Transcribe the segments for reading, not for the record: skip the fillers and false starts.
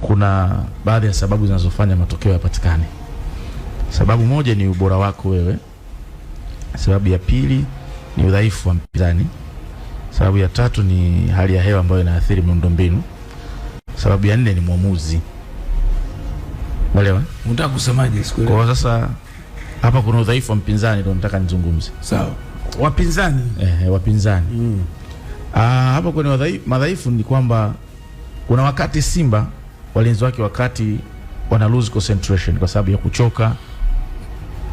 Kuna baadhi ya sababu zinazofanya matokeo yapatikane. Sababu moja ni ubora wako wewe, sababu ya pili ni udhaifu wa mpinzani, sababu ya tatu ni hali ya hewa ambayo inaathiri miundombinu, sababu ya nne ni mwamuzi. Umeelewa? Unataka kusemaje? Sikuelewa. Kwa hiyo sasa hapa kuna udhaifu wa mpinzani, ndio nataka nizungumze. Sawa. Wapinzani. Wapinzani. Ah, hapa kwenye madhaifu ni kwamba kuna wakati Simba walinzi wake wakati wana lose concentration kwa sababu ya kuchoka,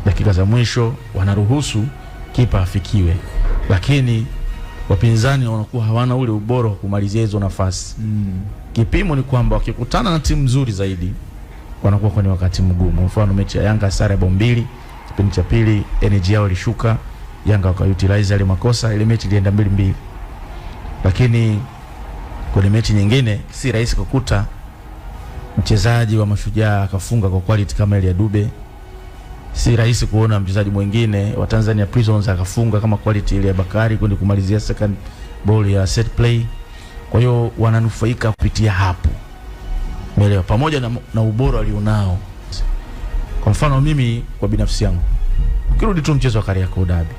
dakika za mwisho wanaruhusu kipa afikiwe, lakini wapinzani wanakuwa hawana ule ubora wa kumalizia hizo nafasi. Kipimo ni kwamba wakikutana na timu nzuri zaidi wanakuwa kwenye wakati mgumu. Mfano mechi ya Yanga, sare ya bao 2, kipindi cha pili energy yao ilishuka, Yanga wakautilize yale makosa, ile mechi ilienda 2-2. Lakini kwenye mechi nyingine si rahisi kukuta mchezaji wa Mashujaa akafunga kwa quality kama ile ya Dube. Si rahisi kuona mchezaji mwingine wa Tanzania Prisons akafunga kama quality ile ya Bakari kwenda kumalizia second ball ya set play. Kwa hiyo wananufaika kupitia hapo, umeelewa, pamoja na ubora walionao. Kwa mfano mimi kwa binafsi yangu, ukirudi tu mchezo wa Kariakoo Derby,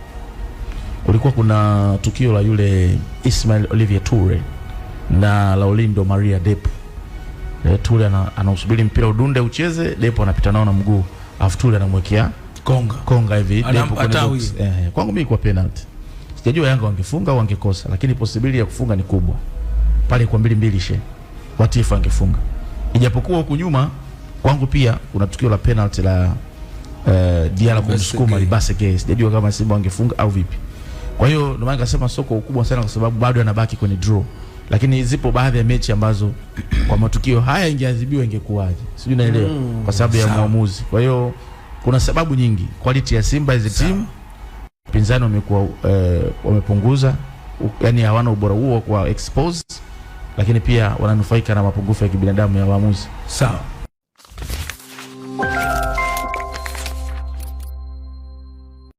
kulikuwa kuna tukio la yule Ismail Olivier Toure na Laurindo Maria Depo. Toure anausubiri mpira udunde ucheze, Depo anapita nao na mguu, afu Toure anamwekea Konga. Konga hivi Depo kwenye atawi. box. Kwangu mimi kwa penalty. Sijajua Yanga wangefunga au wangekosa, lakini possibility ya kufunga ni kubwa. Pale kwa 2-2 she. What if angefunga? Ijapokuwa huku nyuma kwangu pia kuna tukio la penalty la Diarra kumsukuma Libasse Gueye. Sijajua kama Simba wangefunga au vipi. Kwa hiyo ndio maana nikasema soko ukubwa sana kwa sababu bado anabaki kwenye draw. Lakini zipo baadhi ya mechi ambazo kwa matukio haya ingeadhibiwa ingekuwaje? Sijui naelewa, kwa sababu ya muamuzi. Kwa hiyo kuna sababu nyingi. Quality ya Simba as a team, pinzani wamekuwa wamepunguza, yani hawana ubora huo kwa expose, lakini pia wananufaika na mapungufu ya kibinadamu ya waamuzi. Sawa.